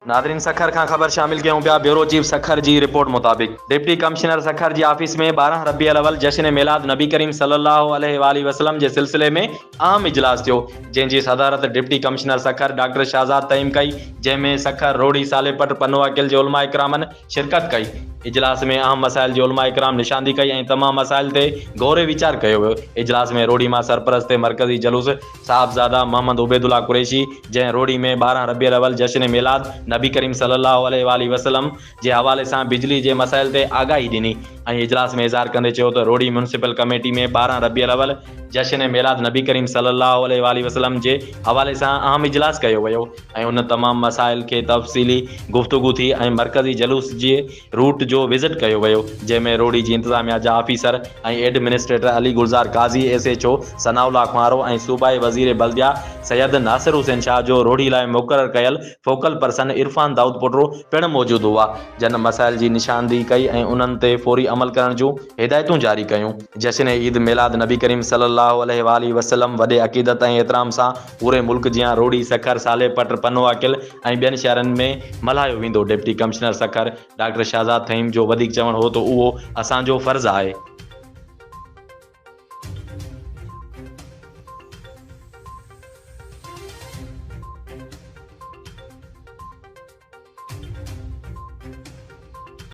ناظرين سکر کان خبر شامل ڪيون پيا بيورو چيف سکر جي رپورٽ مطابق ڊپٽي ڪمشنر سکر جي آفيس ۾ 12 ربيع الاول جشن ميلاد نبي ڪريم صلي الله عليه واٰله وسلم جي سلسلي ۾ اهم اجلاس ٿيو جنهن جي صدارت deputy commissioner Sukkur doctor Shahzad Thaheem ڪئي جنهن ۾ سکر روهڙي صالح پٽ پنوعاقل جي علماء ڪرامن شرڪت ڪئي. اجلاس ۾ اهم مسائل جي علماء ڪرام نشاندهي ڪئي ۽ تمام مسائل تي غور ويچار ڪيو ويو. اجلاس ۾ روهڙي مان سرپرست مرڪزي جلوس صاحبزاده محمد عبيدالله قريشي جنهن روهڙي ۾ 12 ربيع الاول جشن ميلاد نبي ڪريم صلي الله عليه واٰله وسلم جي حوالي سان بجلي جي مسائل تي آگاهي ڏني ۽ اجلاس ۾ اظهار ڪندي چيو ته روهڙي ميونسپل ڪميٽي ۾ 12 ربيع الاول جشن ميلاد نبي ڪريم صلي الله عليه واٰله وسلم جي حوالي سان اهم اجلاس ڪيو ويو ۽ ان تمام مسائل کي تفصيلي گفتگو ٿي ۽ مرڪزي جلوس جي روٽ جو وزٽ ڪيو ويو جنهن ۾ روهڙي جي انتظاميا جا officer ۽ administrator Ali Gulzar Qazi, S H O Sanaullah Khonharo ۽ صوبائي وزير بلديا سيد ناصر حسين شاهه جو روهڙي لاء مقرر ڪيل فوڪل پرسن عرفان دائود پوٽو پڻ موجود هئا جن مسائل جي نشاندهي ڪئي ۽ انهن تي فوري عمل ڪرڻ جون هدايتون جاري ڪيون. جشن عيد ميلاد نبي ڪريم صلي الله عليه واٰله وسلم وڏي عقيدت ۽ احترام سان پوري ملڪ جيان روهڙي، سکر، صالح پٽ، پنوعاقل ۽ ٻين شهرن ۾ ملهايو ويندو. Deputy commissioner Sukkur doctor Shahzad Thaheem جو وڌيڪ چوڻ هو ته اهو اسان جو فرض آهي.